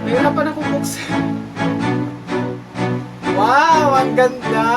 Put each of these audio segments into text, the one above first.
Nahirapan akong buksan. Wow! Ang ganda!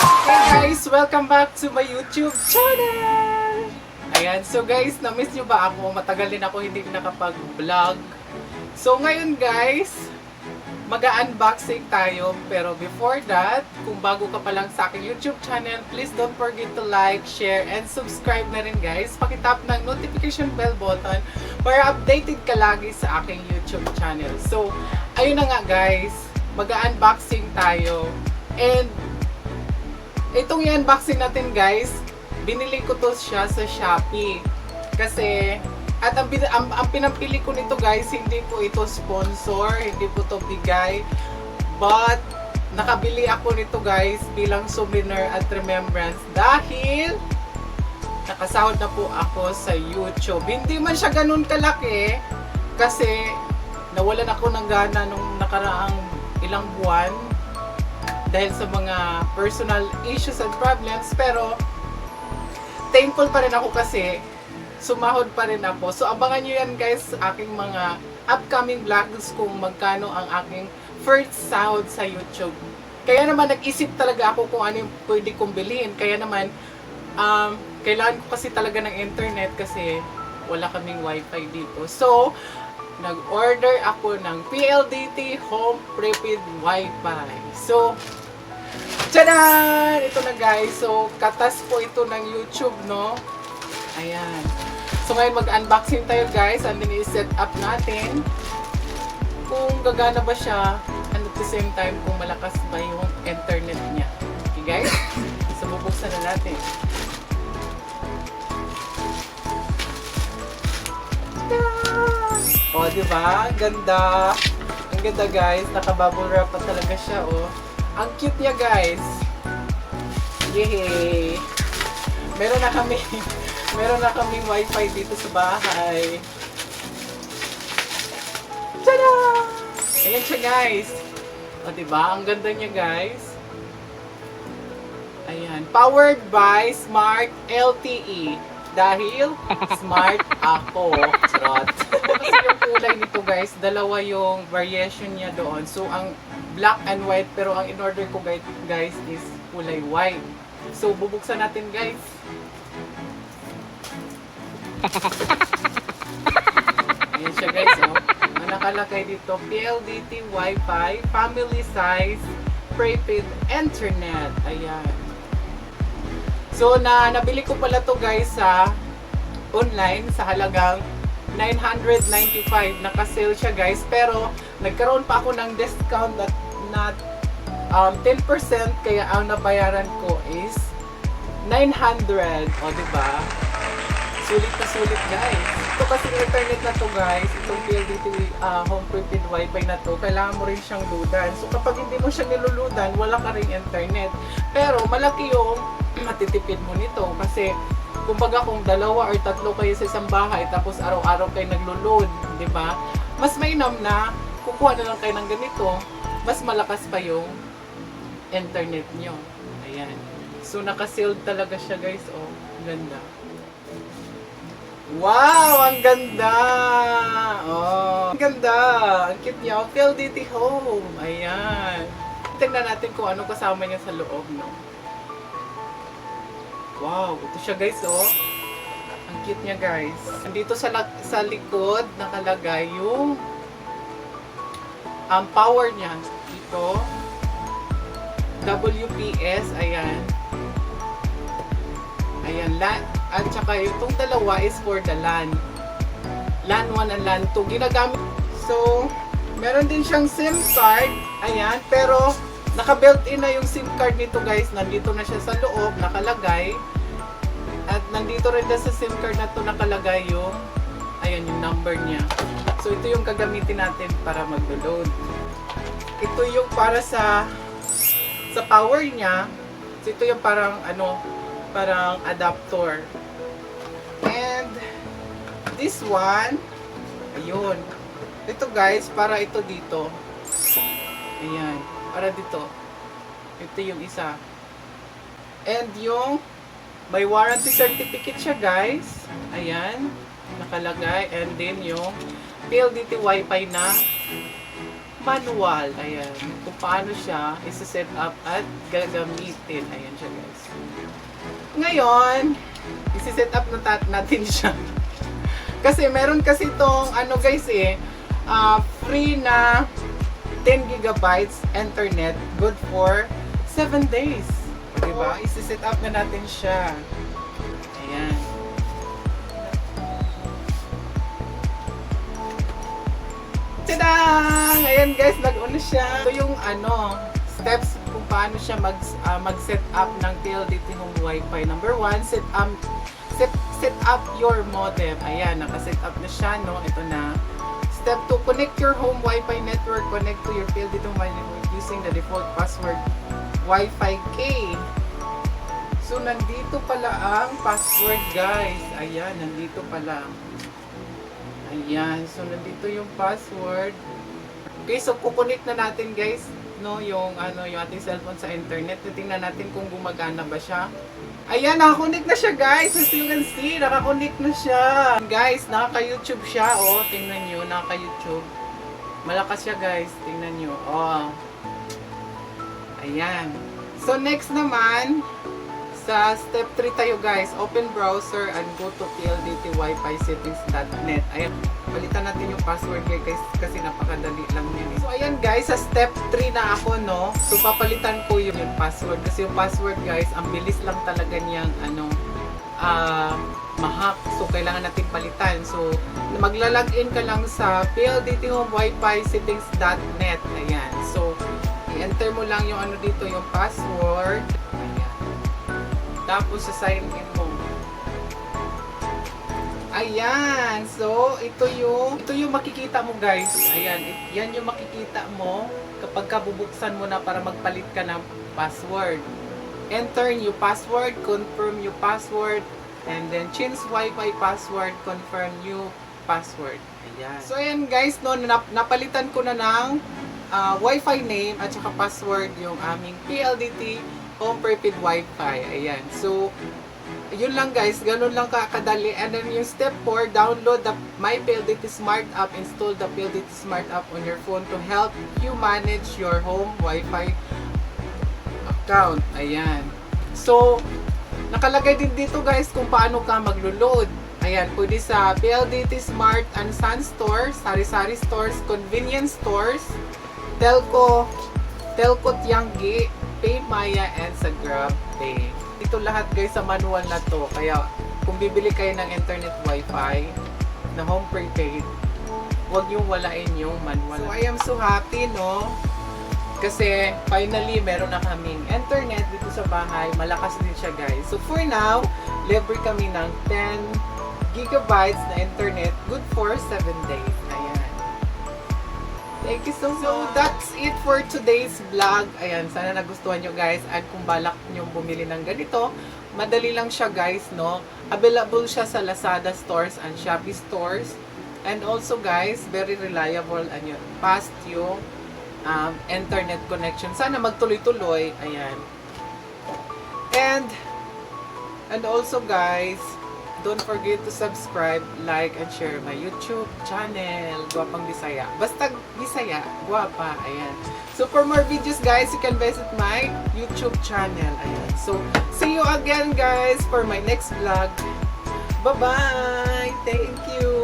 Hey guys! Welcome back to my YouTube channel! Ayan, so guys, na-miss nyo ba ako? Matagal din ako hindi nakapag-vlog. So ngayon guys, mag-unboxing tayo. Pero before that, kung bago ka pa lang sa aking YouTube channel, please don't forget to like, share, and subscribe na rin, guys. Pakitap ng notification bell button para updated ka lagi sa aking YouTube channel. So, ayun na nga guys, mag-unboxing tayo. And itong i-unboxing natin, guys, binili ko to siya sa Shopee. Kasi, at ang pinampili ko nito, guys, hindi po ito sponsor, hindi po to bigay. But, nakabili ako nito, guys, bilang souvenir at remembrance dahil nakasahod na po ako sa YouTube. Hindi man siya ganun kalaki kasi nawalan ako ng gana nung nakaraang ilang buwan dahil sa mga personal issues and problems, pero thankful pa rin ako kasi sumahod pa rin ako. So abangan nyo yan, guys, aking mga upcoming vlogs kung magkano ang aking first sahod sa YouTube. Kaya naman nag-isip talaga ako kung ano yung pwede kong bilhin. Kaya naman kailangan ko kasi talaga ng internet kasi wala kaming wifi dito. So, nag-order ako ng PLDT Home Prepaid Wi-Fi. So, tchadan! Ito na, guys. So, katas po ito ng YouTube, no? Ayan. So, ngayon mag-unboxing tayo, guys. And then, i-set up natin kung gagana ba siya and at the same time kung malakas ba yung internet niya. Okay, guys? So, bubuksan na natin. Tada! O, di ba? Ang ganda. Ang ganda, guys. Naka-bubble wrap pa talaga siya, oh. Ang cute niya, guys. Yay! Meron na kaming wifi dito sa bahay. Tada! Ayan siya, guys. O, di ba? Ang ganda niya, guys. Ayan. Powered by Smart LTE. Dahil smart ako. Charot. Kasi yung kulay nito, guys, dalawa yung variation niya doon. So, ang black and white, pero ang in-order ko, guys, is kulay white. So, bubuksan natin, guys. Ayan siya, guys, oh. Ang nakalagay dito, PLDT Wi-Fi, family size, prepaid internet. Ayan. So, na nabili ko pala to, guys, sa online sa halagang 995. Naka-sale siya, guys. Pero, nagkaroon pa ako ng discount at not 10%, kaya ang nabayaran ko is 900. O, di ba? Sulit na sulit, guys. Ito kasi internet na to, guys, itong PLDT Home Prepaid Wi-Fi na to, kailangan mo rin siyang loadan. So kapag hindi mo siya niloloadan, wala ka rin internet. Pero malaki yung matitipid mo nito kasi kumbaga kung dalawa or tatlo kayo sa isang bahay tapos araw-araw kayo naglo-load, di ba? Mas mainam na kukuha na lang kayo ng ganito, mas malakas pa yung internet nyo. Ayan. So naka-sealed talaga siya, guys, oh. Ganda. Wow! Ang ganda! Oh, ang ganda! Ang cute niya. Oh, PLDT Home. Ayan. Tingnan natin kung ano kasama niya sa loob, no? Wow! Ito siya, guys, oh. Ang cute niya, guys. Andito sa likod, nakalagay yung ang power niya. Dito. WPS. Ayan. Ayan, LAN. At saka itong dalawa is for the LAN. LAN 1 and LAN 2. Ginagamit. So, meron din siyang SIM card. Ayan, pero naka-built-in na yung SIM card nito, guys. Nandito na siya sa loob, nakalagay. At nandito rin din sa SIM card na to nakalagay yung, ayan, yung number niya. So, ito yung gagamitin natin para mag-load. Ito yung para sa power niya. So, ito yung parang ano, parang adapter. And this one, ayun. Ito, guys, para ito dito. Ayan, para dito. Ito yung isa. And yung may warranty certificate siya, guys. Ayan, nakalagay. And then yung PLDT Wi-Fi na manual. Ayan, kung paano siya isi-set up at gagamitin. Ayan siya, guys. Ngayon, isi-set up na natin siya. Kasi meron kasi itong ano, guys, eh, free na 10 gigabytes internet, good for 7 days. Diba? Isi-set up na natin siya. Ayan. Tada! Ayan, guys, nag-on na siya. Ito yung ano, steps kung paano siya mag-set up ng PLDT Home Wi-Fi. Number one, set up your modem. Ayan, naka-set up na siya, no? Ito na. Step 2, connect your home Wi-Fi network. Connect to your PLDT Home Wi-Fi network using the default password Wi-Fi K. So, nandito pala ang password, guys. Ayan, nandito pala. Ayan, so nandito yung password. Okay, so kuko-connect na natin, guys, no, yung ano, yung ating cellphone sa internet. Titingnan natin kung gumagana ba siya. Ayan, naka-connect na siya, guys. As you can see, naka-connect na siya. Guys, nakaka-YouTube siya. Oh, tingnan nyo, nakaka-YouTube. Malakas siya, guys. Tingnan nyo. Oh. Ayan. So next naman, sa step 3 tayo, guys. Open browser and go to pldtwifisettings.net. Ayan. Palitan natin yung password, guys, kasi napakadali lang yun eh. So ayan, guys, sa step 3 na ako, no. So papalitan ko yung password kasi yung password, guys, ang bilis lang talaga niyang ano ma-hack. So kailangan natin palitan. So magla-login ka lang sa pldthomewifissettings.net. Ayan. So i-enter mo lang yung ano dito, yung password. Ayan. Tapos sa sign in mo. Ayan. So, ito yung makikita mo, guys. Ayan, yan yung makikita mo kapag kabubuksan mo na para magpalit ka ng password. Enter new password, confirm new password, and then change Wi-Fi password, confirm new password. Ayan. So, ayan, guys, no, napalitan ko na ng Wi-Fi name at saka password yung aming PLDT Home Prepaid Wi-Fi. Ayan. So, yun lang, guys, ganun lang kadali. And then yung step 4, download the My PLDT Smart app, install the PLDT Smart app on your phone to help you manage your home Wi-Fi account. Ayan. So, nakalagay din dito, guys, kung paano ka maglo-load. Ayan, pwede sa PLDT Smart and Sun Store, sari-sari stores, convenience stores, Telco, Telco Tiangge, Paymaya, and sa GrabPay. Ito lahat, guys, sa manual na to. Kaya kung bibili kayo ng internet wifi na home prepaid, huwag yung walain yung manual. So I am so happy, no? Kasi finally, meron na kaming internet dito sa bahay. Malakas din siya, guys. So for now, libre kami ng 10 gigabytes na internet. Good for 7 days. Ayan. Thank you so much. So, that's it for today's vlog. Ayan, sana nagustuhan nyo, guys. At kung balak nyo bumili ng ganito, madali lang siya, guys, no? Available siya sa Lazada stores and Shopee stores. And also, guys, very reliable and yun, fast yung internet connection. Sana magtuloy-tuloy. Ayan. And also, guys, Don't forget to subscribe, like, and share my YouTube channel, Gwapang Bisaya. Basta Bisaya, guwapa. Ayan. So, for more videos, guys, you can visit my YouTube channel. Ayan. So, see you again, guys, for my next vlog. Bye-bye! Thank you!